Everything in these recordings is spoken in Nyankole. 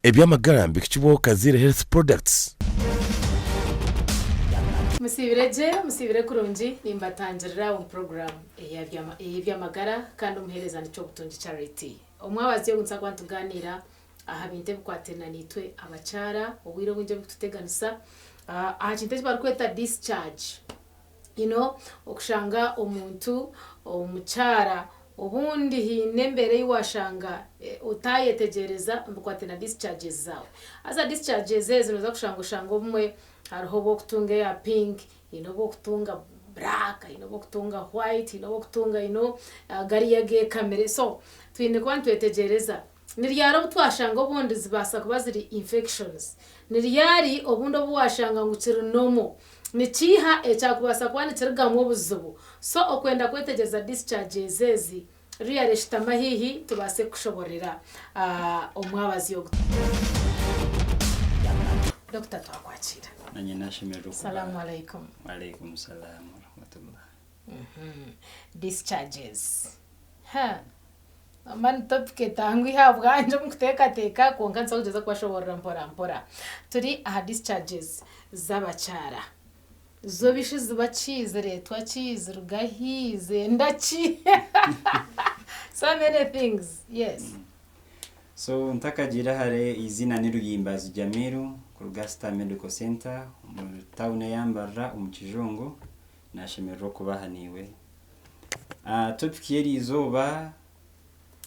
Eby'amagara nibihikibwaho Kaziire Health Products. Musiibire gye, musiibire kurungi, nimbatangirira omu puroguraamu ey'eby'amagara kandi omuheereza ni Kyobutungi Charity. Omwabazyo ogu nituza kuba nitugaaniira aha bintu ebikwatiraine naitwe abakyara, obwire obwingi ebirikututeganisa aha kintu eki barikweta discharge. You know okushanga omuntu omukyara obundi haine embeera ei washanga otayetegyereza omu bikwataine na discharges zaawe. Haza discharges ezi noza kushanga oshange obumwe hariho obu orikutunga eya pink, haine obu orikutunga black, haine obu orikutunga white, haine obu orikutunga you know gariya ageekamire. So twine kuba nitwetegyereza. Ni ryari obu twashanga obundi zibaasa kuba ziri infections? Ni ryari obundi obu waashanga ngu kiri normal? Ni kiiha ekyakubaasa kuba nikirugamu obuzibu? So okwenda kwetegyereza discharges ezi, really shutama haihi tubaase kukushobororera omwabazyo ogu. Dokita twakwakiira. Nanye nashemererwa okuba. Salamu alaikum. Walaikum salaam warahmatullah. Discharges. Ha! Mba ni topic etanguhi ahabwangye omu kuteekateeka kwonka nituza kugyezaho kubashoboorora mpora mpora. Turi aha discharges z'abakyara. Zo bishi ziba ki? Zireetwa ki? Ziruga hi? Zenda ki? So many things, yes. So ntakagiire hare eiziina ni Ruyimbazi Jamiru kuruga Star Medical Centre omu town eya Mbarara omu Kijungu. Nashemererwa okuba aha naiwe. Topic y'eriizooba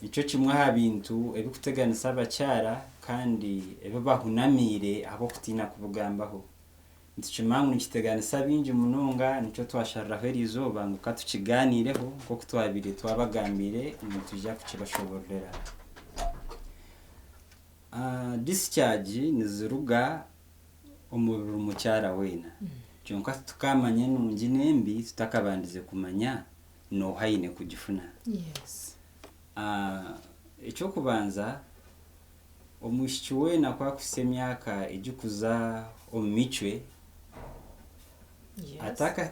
nikyo kimwe aha bintu ebirikuteganisa abakyara kandi ebi bahunamiire ahabw'okutiina kubigambaho. Nitukimanya ngu nikiteganisa baingi munonga nikyo twashariraho eriizooba ngu ka tukigaaniireho nk'oku twabaire twabagambiire ngu nitwija kukibashoboororera. Discharge niziruga omu buri mukyara weena. Kyonka titukaamanya enungi n'embi tutakabandize kumanya n'oha aine kugifuna. Eky'okubanza, omwishiki weena ku akuhitsya emyaka egikuza omu micwe,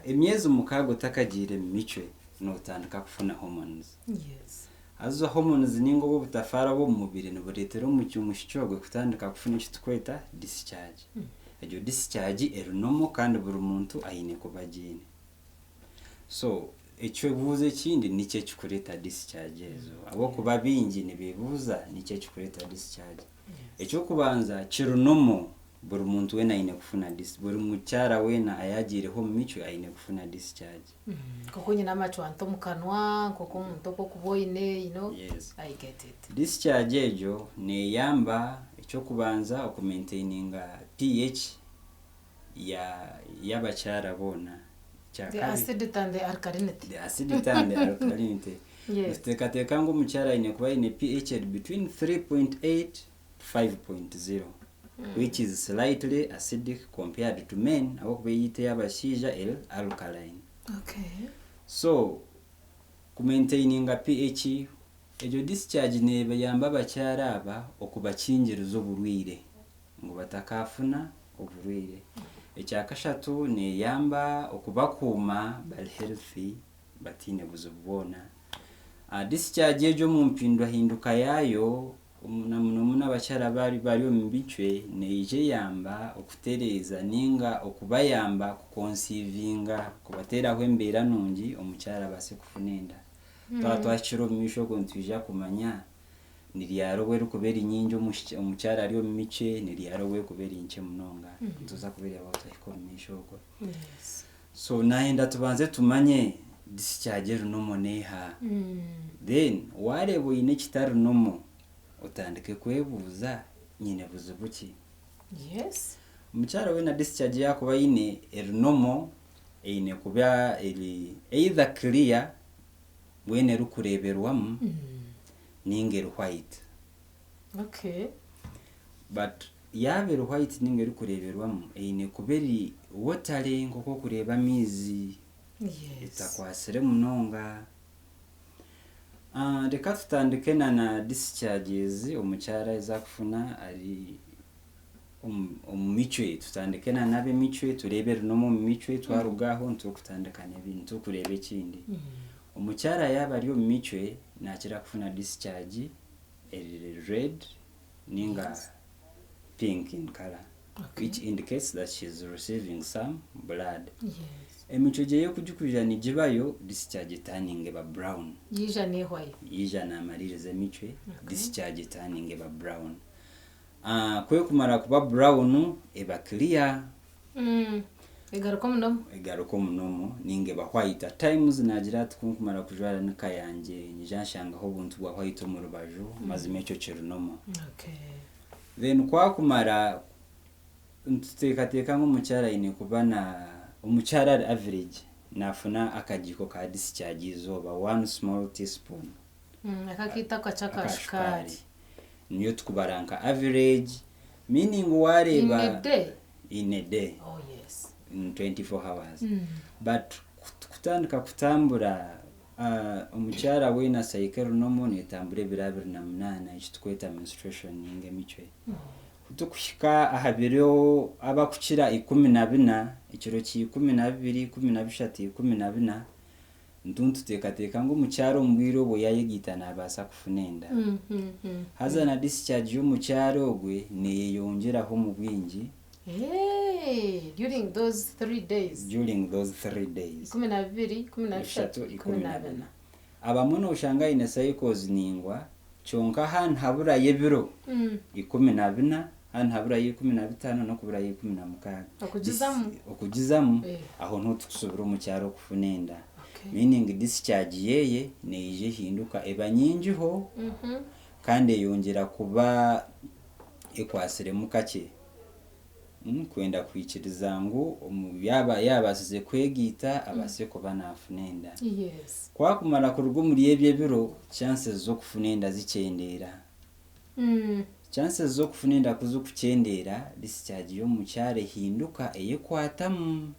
emyezi mukaaga otakagiire mu micwe, nootandika kufuna hormones. Haza hormones ninga obwo obutafaari obw'omu mubiri nibureetera omwishiki ogwe kutandika kufuna eki turikweta discharge. Egyo discharge eri normal kandi buri muntu aine kuba agiine. So ekibuuzo ekindi niki ekirikureeta discharge ezo? Ahabw'okuba baingi nibeebuuza niki ekirikureeta discharge. Eky'okubanza kiri normal buri muntu weena aine kufuna dis, buri mukyara weena ayaagiireho omu micwe aine kufuna discharge. Nk'oku nyine amacwanta omu kanwa, nk'oku omuntu oku okuba oine, you know, Yes. I get it. Discharge egyo neeyamba eky'okubanza oku maintaininga PH ya y'abakyara boona. The Ekyakabiri, acidity and the alkalinity. the acidity and the alkalinity. Yes. Nituteekateeka ngu omukyara aine kuba aine PH eri between 3.8 to 5.0 which is slightly acidic compared to men ahabw'okuba eyaitu ey'abashaija eri alkaline. Okay. So ku maintaininga PH egyo discharge neeyamba abakyara aba okubakingiriza oburwaire ngu batakaafuna oburwaire. Ekyakashatu neeyamba okubakuuma bari healthy bataine buzibu bwona. Discharge egyo omu mpindahinduka yaayo na muno muno abakyara abari bari omu micwe neija eyamba okutereeza ninga okubayamba kukonsiivinga, kubateeraho embeera nungi omukyara abaase kufuna enda. Twaba twahikire omu maisho okwo nitwija kumanya ni ryari obu erikuba eri nyingi omukyara ari omu micwe, ni ryari obu erikuba eri nkye munonga. Nituza kubireeba twahika omu maisho okwo. So nayenda tubanze tumanye discharge eri normal neeha? Then waareeba oine ekitari normal otandike kwebuuza nyine buzibu ki? Omukyara weena discharge yaakuba aine eri normal eine kuba eri either clear mbwenu erikureeberwamu ninga eri white. But Yaaba eri white ninga erikureeberwamu, eine kuba eri watery nk'oku orikureeba amaizi, etakwatsire munonga. Reka tutandike na na discharges omukyara ezi arikufuna ari omu micwe. Tutandike na n'ab'emicwe tureebe eri normal omu micwe, twaruga aho nitukutandika nitukureeba ekindi. Omukyara yaaba ari omu micwe naakira kufuna discharge eri red ninga. pink in colour which indicates that she is receiving some blood. Yes. Emicwe gye y'okugikurira nigibayo discharge turning eba brown. Yaija neehwayo. Yaija naamariiriza emicwe discharge turning eba brown. Ku ekumara kuba brown eba clear. Egaruka omu nomo. Egaruka omu nomo ninga eba white. At times naagira ati ku nkumara kujwara nika yangye nyija nshangaho obuntu bwa white omu rubaju mazima ekyo kiri nomo. Then ku akumara nituteekateeka ngu omukyara aine kuba na omukyara ari average naafuna akagiiko ka discharge eizooba one small teaspoon. Aka akiita akakye aka shukaari. Niyo tukubara nka average meaning wareeba In a day? In a day. Oh yes. In 24 hours. But kutandika kutambura omukyara weena cycle normal netambura ebiro 28 ekitukweta menstruation ninga emicwe. Kutukuhika aha biro abakukira 14, ekiro kya 12, 13, 14, Ntu nituteekateeka ngu omukyara omu bwire obwo yaayegaita naabaasa kufuna enda. Haza na discharge y'omukyara ogwe neeyeyongyeraho omu bwingi. During those 3 days. During those 3 days. 12, 13, 14. Abamwe nooshanga aine cycles ningwa kyonka aha nihaburayo ebiro 14, aha nihaburayo 15 n'okuburayo 16. Okugizamu. Okugizamu Eh. aho niho tukusubira omukyaro okufuna enda. Meaning discharge yeye neija ehinduka eba nyingiho kandi eyongyera kuba ekwasiremu kakye. Kwenda kwikiriza ngu yaaba yabaasize kwegaita abaase kuba naafuna enda. Kwakumara kuruga omuri ebyo ebiro, chances z'okufuna enda zikyendeera. Chances z'okufuna enda ku zikukyendeera, discharge y'omukyara ehinduka eyekwatamu.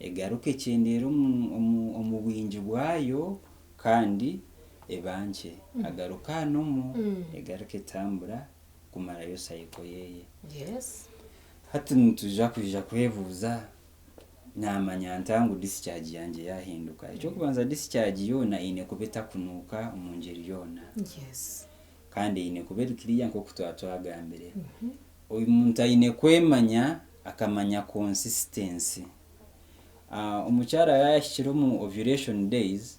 Egaruka ekyendeera omu bwingi bwayo kandi eba nkye. Agaruka normal, egaruka etambura kumarayo cycle yeye. Hati nituija kwija kwebuuza namanya nta ngu discharge yangye yahinduka. Eky'okubanza discharge yoona eine kuba etakunuuka omu ngyeri yoona. Kandi eine kuba eri clear nk'oku twaba twagambire. Omuntu aine kwemanya akamanya consistency. Omukyara yaahikire omu ovulation days,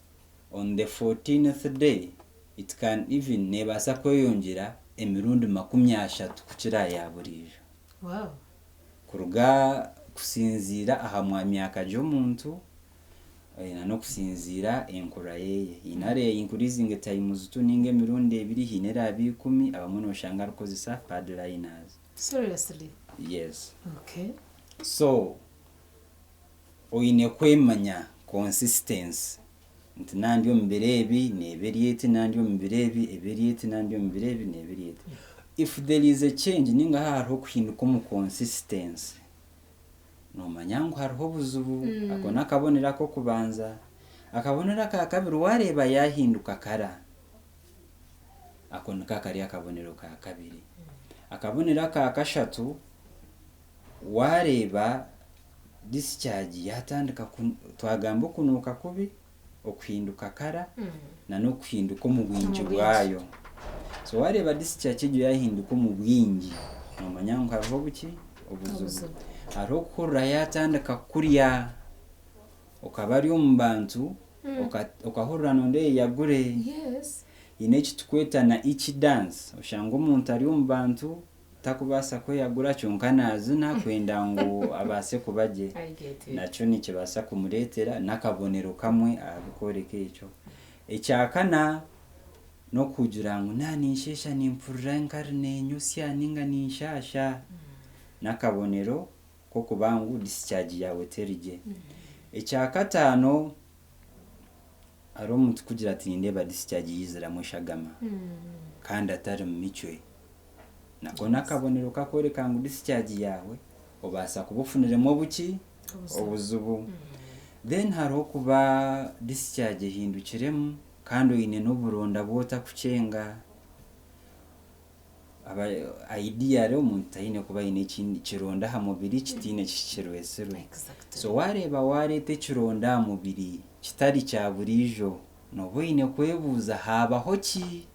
on the 14th day, it can even neebaasa kweyongyera emirundi 30 kukira ya buriijo. Kuruga kusinziira aha myaka gy'omuntu n'okusinziira enkura yeye. Hiine ara increasing times two ninga emirundi ebiri, hiine eraba 10, abamwe nooshanga arikukozesa pad liners. Seriously? Yes. So, oine kwemanya consistency nti nandi omu biro ebi neeba eri eti, nandi omu biro ebi eba eri eti, nandi omu biro ebi neeba eri eti. If there is a change ninga hariho okuhinduka omu consistency, noomanya ngu hariho obuzibu. Ako n'akabonero ak'okubanza. Akabonero aka kabiri waareeba yaahinduka kara, ako niko kari akabonero ka kabiri. Akabonero aka kashatu, waareeba discharge yatandika twagamba okunuuka kubi, okuhinduka kara n'okuhinduka omu bwingi Omu bwingi. bwayo. So waareeba discharge egyo yahinduka omu bwingi, noomanya ngu hariho obuki? Obuzibu. Obuzibu. Hariho okuhurira yatandika kurya, okaba ari omu bantu, okahurira nonda eyeyagure. Hiine eki tukweta na itchy dance, oshanga omuntu ari omu bantu takubaasa kweyagura kyonka naazina kwenda ngu abaase kuba gye. I get it. Nakyo nikibaasa kumureetera n'akabonero kamwe ahabikworeka ekyo. Ekyakana n'okugira ngu naaninsheesha nimpurira enkari nenyosya ninga ninshaasha. N'akabonero k'okuba ngu discharge yaawe teri gye. Ekyakataano hariho omuntu kugira ati nindeeba discharge yiiziramu eshagama kandi atari mu micwe. Nako n'akabonero kakworeka ngu discharge yaawe obaasa kuba ofuniremu obuki? Obuzibu. Obuzibu. Then hariho kuba discharge ehindukiremu kandi oine n'oburonda bwotakukyenga. Ideally omuntu taine kuba aine ekindi kironda aha mubiri kitiine kikirwesirwe. So waareeba waareeta ekironda aha mubiri kitari kya buriijo, nooba oine kwebuuza haabaho ki?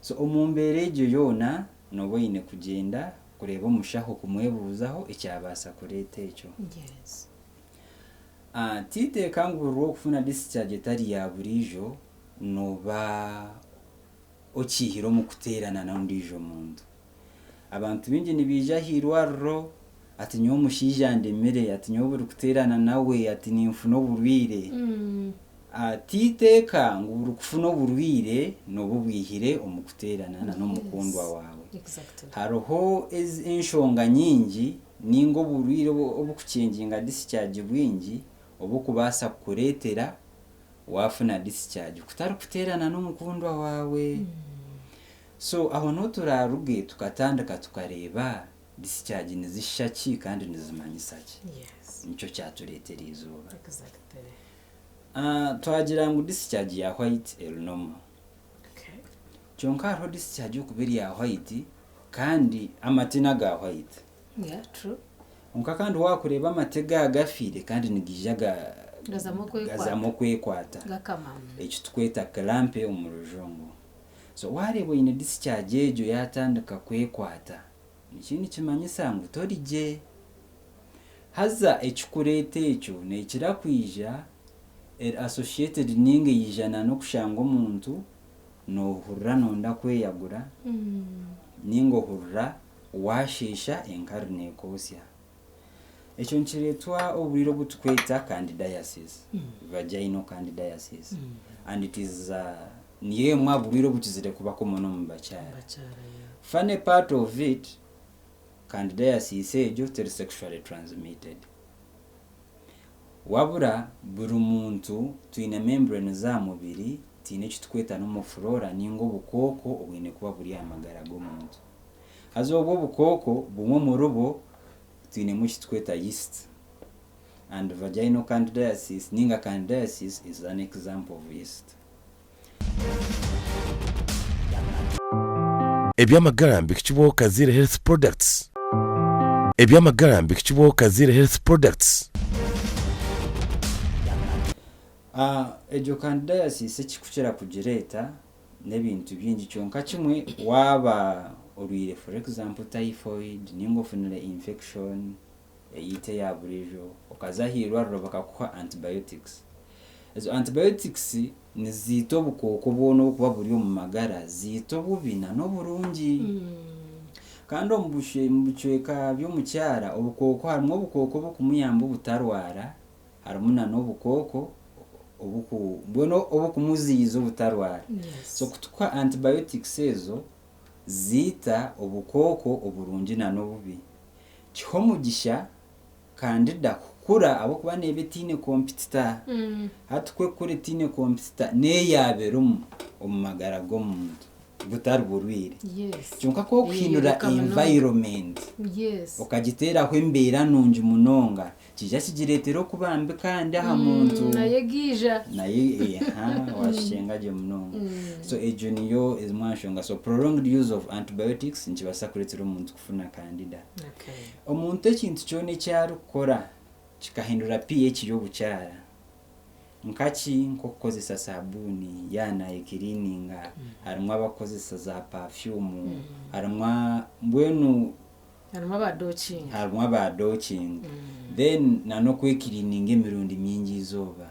So omu mbeera egyo yoona Nooba oine kugyenda kureeba omushaho kumwebuuzaho ekyabaasa kureeta ekyo. Yes. Titeeka ngu buri rwokufuna discharge etari ya buriijo nooba okiihire omu kuteerana n'ondiijo muntu. Abantu baingi nibaija aha irwariro ati nyowe omushaija andemire, ati nyowe buri kuteerana nawe ati ninfuna oburwaire. Titeeka ngu buri kufuna oburwaire nooba obwihire omu kuteerana na n'omukundwa waawe. Hariho enshonga nyingi ninga oburwaire obukuchenjinga discharge bwingi obukubaasa kukureetera waafuna discharge kutari kuteerana n'omukundwa waawe. So aho niho turaaruge tukatandika tukareeba discharge nizishusha ki kandi nizimanyisa ki. Nikyo kyatureetera eizooba. Twagira ngu discharge ya white eri normal. Kyonka hariho discharge okuba eri ya white kandi amate n'aga white. Yeah, true. Kwonka kandi waakureeba amate ga gafiire kandi nigaija ga Gazamu okwekwata. gazamu okwekwata. Gakama. Eki tukweta clumpy omu rujungu. So waareeba oine discharge egyo yaatandika kwekwata, nikyo nikimanyisa ngu tori gye. Haza ekikureeta ekyo neekira kwija eri associated ninga eija na n'okushanga omuntu noohurira nooyenda kweyagura ninga ohurira waasheesha enkari neekwotsya. Ekyo nikireetwa oburwaire obu turikweta candidiasis, vaginal candidiasis and it is niyo emwe aha burwaire obukizire kuba common omu bakyara. Funny part of it, candidiasis egyo teri sexually transmitted. Wabura buri muntu twine membrane z'aha mubiri tihaine eki turikweta normal flora ninga obukooko obwine kuba buri aha magara g'omuntu. Haza obwo obukooko bumwe omuri bwo twinemu eki turikweta yeast and vaginal candidiasis ninga candidiasis is an example of yeast. Eby'amagara mbihikibwaho Kaziire Health Products. Eby'amagara mbihikibwaho Kaziire Health Products. Egyo candidiasis ekirikukira kugireeta n'ebintu bingi kyonka kimwe waaba orwaire for example typhoid ninga ofunire infection eyaitu eya buriijo okaza aha irwariro bakakuha antibiotics. Ezo antibiotics niziita obukooko bwona oburikuba buri omu magara, ziita obubi na n'oburungi. Kandi omu bicweka by'omukyara obukooko harimu obukooko obukumuyamba obutarwara harimu na n'obukooko obuku mbwenu obukumuziiza obutarwara. So kutukuha antibiotics ezo ziita obukooko oburungi na n'obubi. Kiha omugisha Candida kukura ahabw'okuba neeba etaine competitor. Hati ku ekukura etaine competitor n'eyaaba erimu omu magara g'omuntu butari burwaire. Kyonka ku orikuhindura Eyeyoleka munonga. environment okagiteeraho embeera nungi munonga, Kiija kigireetera okuba mbi kandi aha muntu. Nayo egaija. Nayo eha, waakikyenga gye munonga. So egyo niyo ezimwe aha nshonga. So prolonged use of antibiotics nikibaasa kureetera omuntu kufuna candida. Omuntu ekintu kyona eki arikukora kikahindura pH y'obukyara, nka ki? Nk'okukozesa saabuuni yaaba naayekiriininga, harimu abarikukozesa za perfume, harimu mbwenu Harimu aba dokingi. Harimu aba dokingi. Then na n'okwekiriininga emirundi mingi eizooba.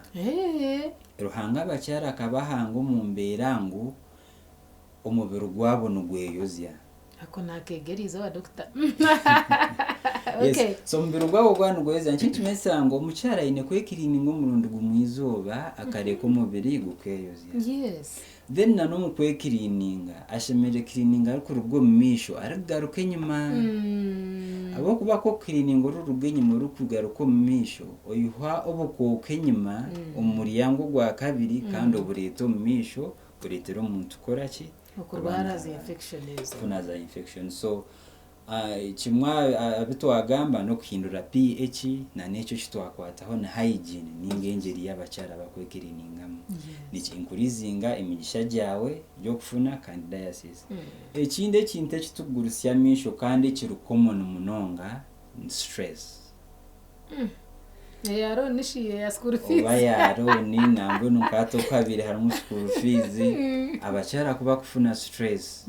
Ruhanga abakyara akabahanga omu mbeera ngu omubiri gwabo nigweyozya. Ako nakeega eriizooba doctor. Yes. Okay. So omubiri gwabo gwaba nigweyozya nikyo nikimanyisa ngu omukyara aine kwekiriininga omurundi gumwe eizooba akareka omubiri gukeyozya. Yes. Then na n'omu kwekiriininga, ashemereire kiriininga arikuruga omu maisho arikugaruka enyima. Ahabw'okuba ku okukiriininga orikuruga enyima orikugaruka omu maisho, oihwa obukooko enyima omu muryango ogwa kabiri kandi obureeta omu maisho bureetera omuntu kukora ki? Okurwara za infection ezo. Kufuna za infection. So Kimwe aha bi twagamba n'okuhindura pH na n'ekyo eki twakwataho ni hygiene ninga engyeri ei abakyara bakwekiriningamu. Niki increasinga emigisha gyawe y'okufuna candidiasis. Ekindi ekintu ekitukugurutsya amaisho kandi ekiri common munonga ni stress. Eya loan shi eya school fees. Oba ya loan nambwenu nka hati oku habaire harimu school fees, abakyara ku bakufuna stress,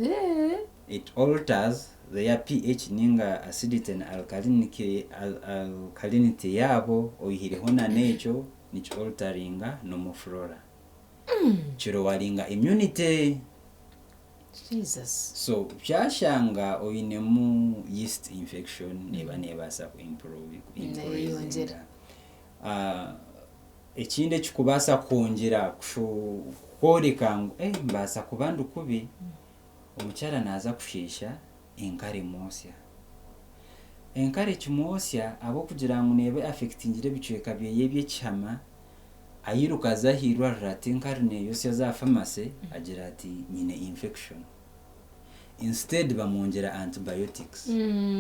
it alters their pH ninga acidity and alkalinity alkalinity yaabo oihireho na n'ekyo niki alteringa normal flora. Kirowaringa immunity. Jesus. So byashanga oinemu yeast infection neeba neebaasa ku improve ku Neyeyongyera. increasinga. Ekindi ekikubaasa kwongyera kworeka ngu eh mbaasa kuba ndi kubi, omukyara naaza kushiisha enkari emwosya. Enkari ekimwosya ahabw'okugira ngu neeba eaffectingire ebicweka byeye eby'ekihama, Airuka aza aha irwariro ati enkari neeyosya aza aha pharmacy agira ati nyine infection. Instead bamwongyera antibiotics.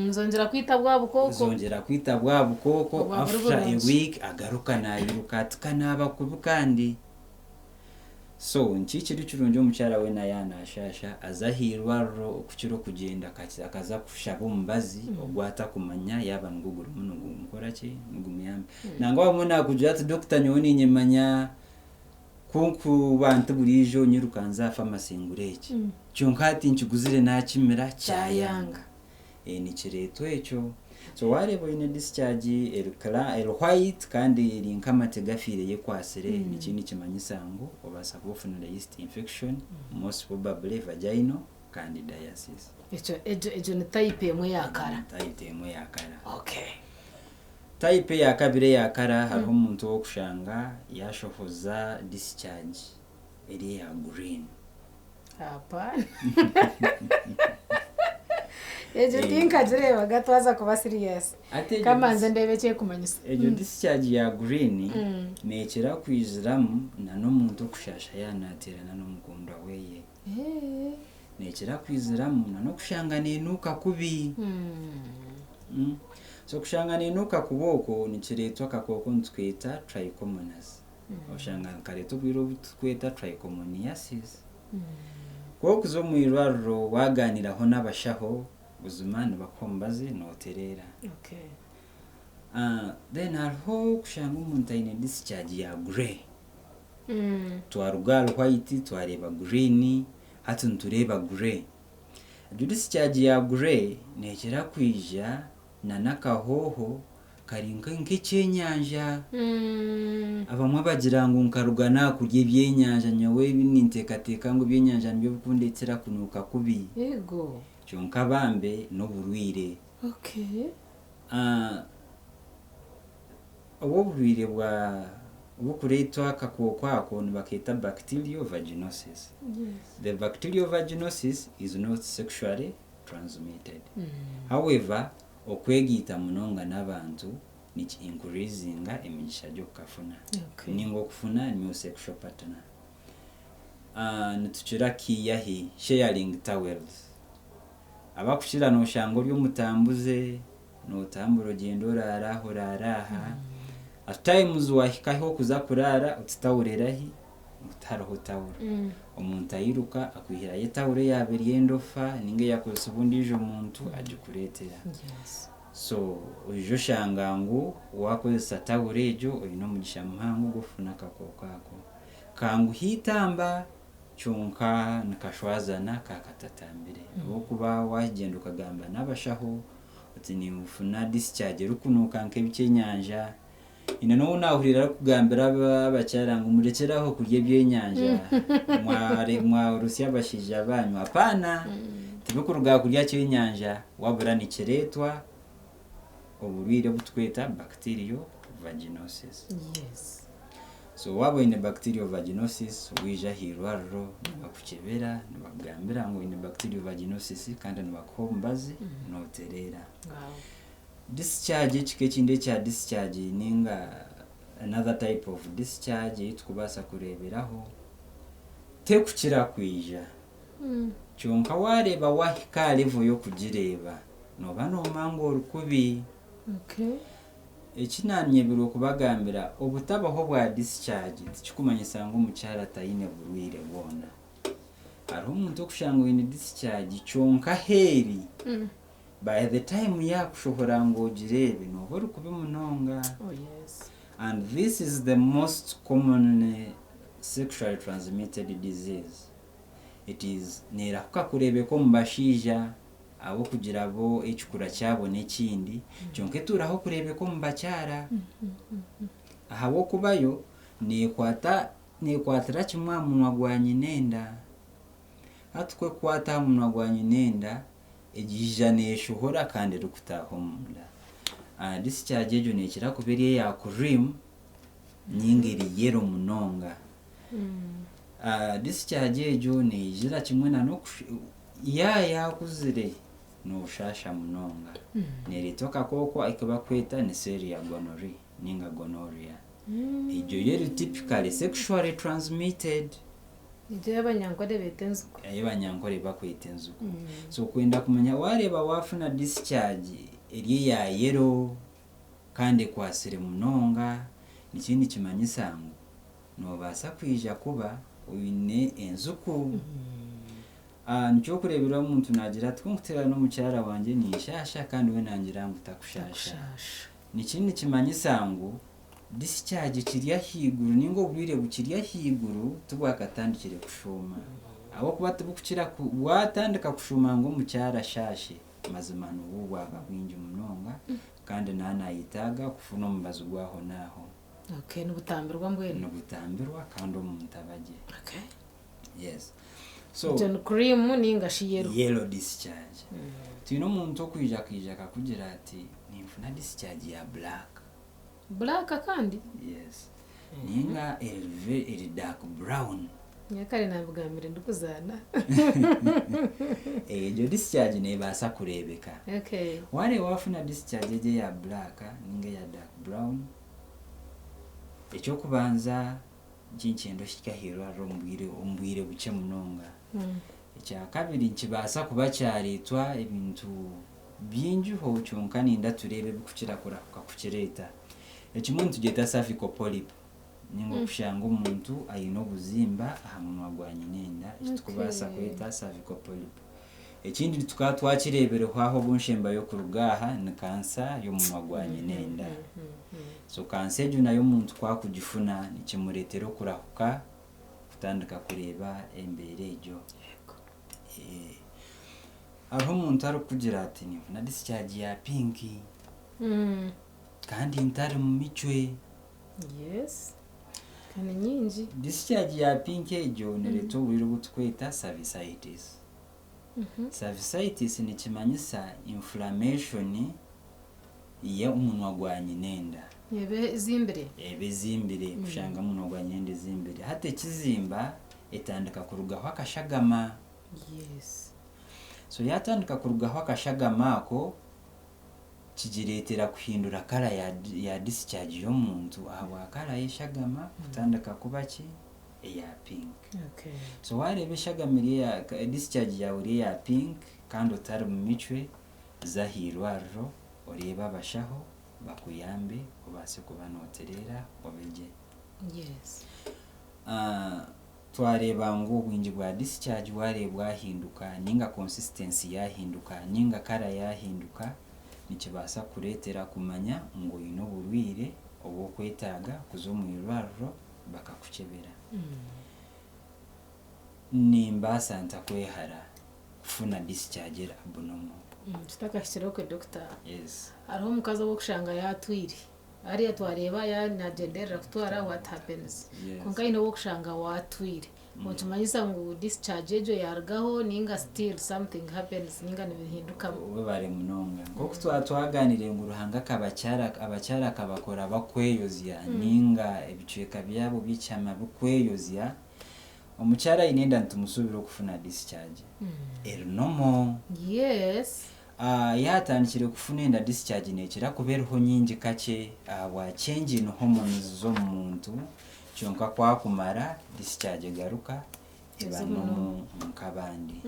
Zongyera kwita bwa bukooko. Zongyera kwita bwa bukooko Obwa buri after a burungi. week agaruka nairuka ati ka naaba kubi kandi. So nikikiri kirungi omukyara weena yaaba naashaasha aze aha irwariro okukira okugyenda akaza kushaba omubazi ogu atakumanya yaaba nigwo gurimu nigumukora ki, nigumuyamba. Nangwa abamwe naakugira ati dokita nyowe niinyemanya ku nkuba nti buriijo nyiruka nze aha famasi ngure eki. Kyonka hati nkiguzire naakimira kyayanga. Nikireetwa ekyo. So waareeba oine discharge eri cla eri white kandi eri nk'amate gafiire eyekwatsire, nikyo nikimanyisa ngu obaasa kuba ofunire yeast infection, most probably vaginal candidiasis. Ekyo egyo egyo ni type emwe ya kara. Type emwe ya kara. Okay. Type eya kabiri eya kara hariho omuntu ou orikushanga yaashohoza discharge eri eya green. Hapana. Egyo tinkagireebaga twaza kuba serious. Hati egyo Kamanze ndeebe eki erikumanyisa. Egyo discharge ya green neekira kwiziramu na n'omuntu okushaasha yaaba naateerana n'omukundwa weeye. Neekira kwiziramu na n'okushanga neenuuka kubi. So kushanga neenuuka kubi okwo nikireetwa akakooko nitukeeta trichomonas. Oshanga nikareeta oburwaire obu turikweta trichomoniasis. Ku orikuza omu irwariro waagaaniiraho n'abashaho, buzima nibakuha omubazi nootereera. Then hariho kushanga omuntu aine discharge ya grey. Twaruga ahari white twareeba green, hati nitureeba grey. Egyo discharge ya grey neekira kwija na n'akahooho kari nk'ekyenyanja. Abamwe bagira ngu nkaruga naha kurya ebyenyanja nyowe ebi ninteekateeka ngu ebyenyanja nibyo birikundeetera kunuuka kubi. Kyonka bambe n'oburwaire. Obu oburwaire bwa oburikureetwa akakooko ako nibakeeta bacterial vaginosis. The bacterial vaginosis is not sexually transmitted. However, okwegaita munonga n'abantu niki increasinga emigisha gy'okukafuna ninga okufuna new sexual partner. Nitukira kiiyahi sharing towels. Abakukira noshanga ori omutambuze, notambura ogyenda oraara aha oraara aha. At times wahika ahu orikuza kuraara oti tawuro erahi? Ngu tihariho tawuro. Omuntu airuka akwihirayo etawuro eyaaba eri endofa ninga eyakozesibwa ondiijo muntu agikureetera. So oija oshanga ngu waakozesa tawuro egyo oine omugisha muhango gw'okufuna akakooko ako. Kanguha eitamba kyonka nikashwazana kaakatatambire ahabw'okuba waagyenda okagamba n'abashaho oti ninfuna discharge erikunuuka nk'ebyenyanja, Haine n'obu naahuriire arikugambira abakyara ngu murekyere aho kurya ebyenyanja, mwarusya abashaija baanyu. Apaana! Tibikuruga aha kurya kyenyanja, wabura nikireetwa oburwaire obu turikweta bacterial vaginosis. So waaba oine bacterial vaginosis, waija aha irwariro nibakukyebera, nibakugambira ngu oine bacterial vaginosis kandi nibakuha omubazi nootereera. Discharge ekika ekindi ekya discharge ninga another type of discharge ei tukubaasa kureeberaho tekukira kwija kyonka waareeba waahika aha level y'okugireeba nooba noomanya ngu ori kubi. Eki naanyebirwe kubagambira obutabaho bwa discharge tikikumanyisa ngu omukyara taine burwaire bwona. Hariho omuntu okushanga oine discharge kyonka aheeri By the time yakushohora ngu ogireebe nooba ori kubi munonga. Oh yes. And this is the most commonly sexually transmitted disease. It is neerahuka kureebeka omu bashaija ahabw'okugira bo ekikura kyabo n'ekindi, kyonka etuuraho kureebeka omu bakyara ahabw'okuba yo neekwata neekwatira kimwe aha munwa gwa nyina enda. Hati ku ekukwata aha munwa gwa nyina enda, eija neeshohora kandi erikutaaha omunda. Discharge egyo neekira kuba eri eya cream ninga eri yellow munonga. Discharge egyo neijira kimwe na n'okush ya yaakuzire nooshaasha munonga. Neereetwa akakooko aku barikweta Neisseria gonorrhoeae ninga gonorrhea. Egyo yo eri typically sexually transmitted. Egyo ei abanyankore beeta enziku. Ei abanyankore bakweta enziku. So kwenda kumanya waareeba waafuna discharge eri eya yellow kandi ekwatsire munonga, nikyo nikimanyisa ngu noobaasa kwija kuba oine enziku. Nikyokureeberaho omuntu naagira ati, ku nkuteerana n'omukyara wangye ninshaasha kandi we nangira ngu takushaasha. Niki nikimanyisa ngu discharge ekiri ahaiguru ninga obwire bukiri ahaiguru tibwakatandikire kushuuma. Ahabw'okuba tibukukira ku bwatandika kushuuma ngu omukyara ashaashe, mazima nibwo bwaba bwingi munonga kandi naaba nayetaaga kufuna omubazi gw'aho n'aho. Okay, nibutambirwa mbwenu? Nibutambirwa kandi omuntu aba gye. Okay. Yes. So, Egyo ni cream ninga shi yellow? Yellow discharge. Twine omuntu okwija akaija akakugira ati ninfuna discharge ya black. Black kandi? Yes. Ninga eri eri dark brown. Nyowe kare nabigambire ndikuzaana. Egyo discharge nebaasa kureebeka. Okay. Wareeba wafuna discharge egyo eya black ninga eya dark brown, eky'okubanza Nkinkyenda ohike aha irwariro omu bwire omu bwire bukye munonga. Ekyakabiri nikibaasa kuba kyareetwa ebintu bingiho kyonka ninda tureebe ebikukira kurahuka kukireeta. Ekimwe nitugyeta cervical polyp ninga okushanga omuntu aine obuzimba aha munwa gwa nyina enda eki turikubaasa kweta cervical polyp. Ekindi tukaba twakireebireho aha obu nshembayo kuruga aha ni kansa y'omunwa gwa nyina enda. So kansa egyo nayo omuntu ku akugifuna nikimureetera okurahuka kutandika kureeba embeera egyo. Hariho omuntu arikukugira ati ninfuna discharge ya pink kandi ntari mu micwe. Yes. Ka ni nyingi. Discharge ya pink egyo nereetwa oburwaire obu turikweta cervicitis. Cervicitis nikimanyisa inflammation y'omunwa gwa nyinenda. Eba ezimbire. Eba ezimbire, kushanga omunwa gwa nyinenda ezimbire. Hati ekizimba etandika kurugaho akashagama. Yes. So yatandika kurugaho akashagama ako, kigireetera kuhindura colour ya ya discharge y'omuntu ahabwa colour y'eshagama kutandika kuba ki? Eya pink. Okay. So waareeba eshagama eri eya discharge yaawe eri eya pink kandi otari mu micwe, za aha irwariro oreebe abashaho bakuyambe obaase kuba nootereera obe gye. Yes. Twareeba ngu obwingi bwa discharge wareeba bwahinduka ninga consistency yahinduka ninga colour yahinduka nikibaasa kukureetera kumanya ngu oine oburwaire obw'okwetaaga kuza omu irwariro bakakukyebera. Nimbaasa nta kwehara kufuna discharge eri abnormal? Tutakahikire okwe doctor, Yes. hariho omukazi ou orikushanga yaatwire Hariya twareeba yaaba naagyenderera kutwara what happens. Yes. Kwonka haine obu orikushanga waatwire. Nikimanyisa ngu discharge egyo yaarugaho ninga still something happens ninga nibihindukamu. Webare munonga. Nk'oku twaba twaganire ngu Ruhanga akabakyara abakyara akabakora bakweyozya ninga ebicweka byabo by'ekyama bikweyozya, omukyara aine enda nitumusuubira okufuna discharge eri normal. Yes. Yaatandikire kufuna enda discharge neekira kuba eriho nyingi kakye ahabwa change in hormones z'omu muntu kyonka ku akumara discharge egaruka eba normal nk'abandi.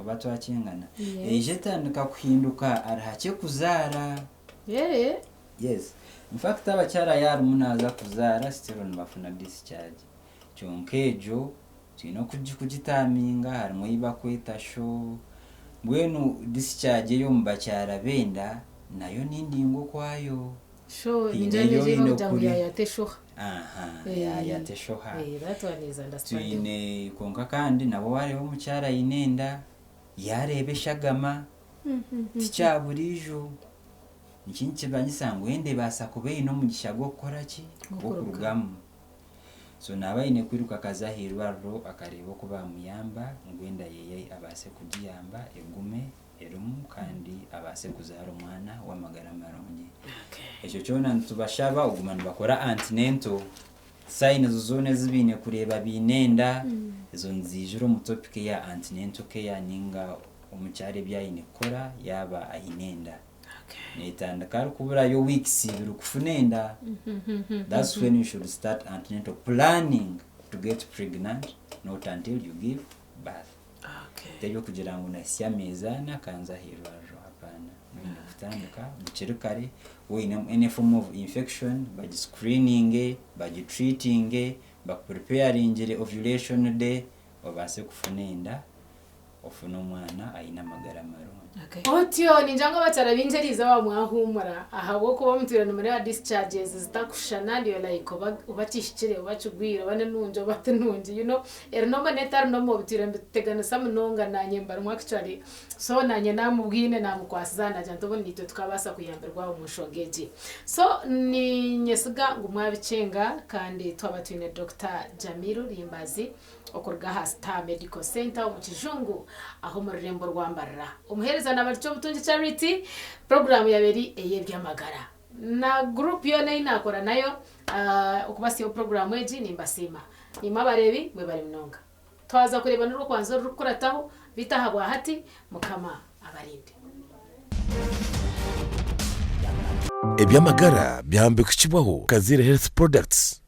Oba twakyengana? Eija etandika kuhinduka ari hakye kuzaara. Yes. In fact abakyara yaarimu naaza kuzaara still nibafuna discharge kyonka egyo Twine kugitaaminga, harimu ei bakweta sho. Mbwenu discharge ey'omu bakyara b'enda nayo ni ndingwa okwayo. Sure, Haine ningira ei neegi oine barikugira ngu okuri. yaayata eshoha. Aha, Eh. yaayata eshoha. Eh, that one is understandable. Twine kwonka kandi nabwo waareeba omukyara aine enda, yaareeba eshagama, tikya buriijo. Eki nikimanyisa ngu enda ebaasa kuba eine omugisha gw'okukora ki? Gw'okurugamu. So naaba aine kwiruka akaza aha irwariro akareeba oku baamuyamba ngu enda yeeye abaase kugiyamba egume erimu kandi abaase kuzaara omwana w'amagara marungi. Ekyo kyona nitubashaba okuguma nibakora antenatal, sign ezo zoona ezi baine kureeba baine enda, ezo niziijira omu topic eya antenatal care ninga omukyara ebi aine kukora yaaba aine enda. Netandika arikuburayo weeks ibiri kufuna enda, that's when you should start antenatal planning to get pregnant not until you give birth. Ti eby'okugira ngu nahitsya ameezi ana kanze aha irwariro hapaana. Noine kutandika bukiri kare, waine any form of infection bagiscreeninge, bagitreatinge, bakupreparingire ovulation day obaase kufuna enda, ofune omwana aine amagara marungi. Otyo ningira ngu abakyara baingi eriizooba mwahuumura ahabw'okuba mutwire nimureeba discharges zitakushushana and you're like oba oba kihikire oba kigwire oba ni nungi oba ti nungi you know eri normal n'etari normal bitwire nibituteganisa munonga naanye mbarimu actually so naanye naamubwine naamukwasize naagira nti obundi naitwe tukabaasa kuyambirwa omu nshonga egi. So niinyesiga ngu mwabikyenga kandi twaba twine Dokita Jamiru Limbazi okuruga aha Star Medical Centre omu Kijungu aho omu rurembo rwa Mbarara. Omuheereza Nabarikye Obutungi Charity, puroguraamu yaaba eri ey'eby'amagara. Na guruupu yoona ei naakora nayo okubasiiha puroguraamu egi nimbasiima. Naimwe abareebi mwebare munonga. Twaza kureeba n'orw'okwanza orurikukurataho, beitu ahabwa hati Mukama abarinde. Eby'amagara byahambikukibwaho Kaziire Health Products.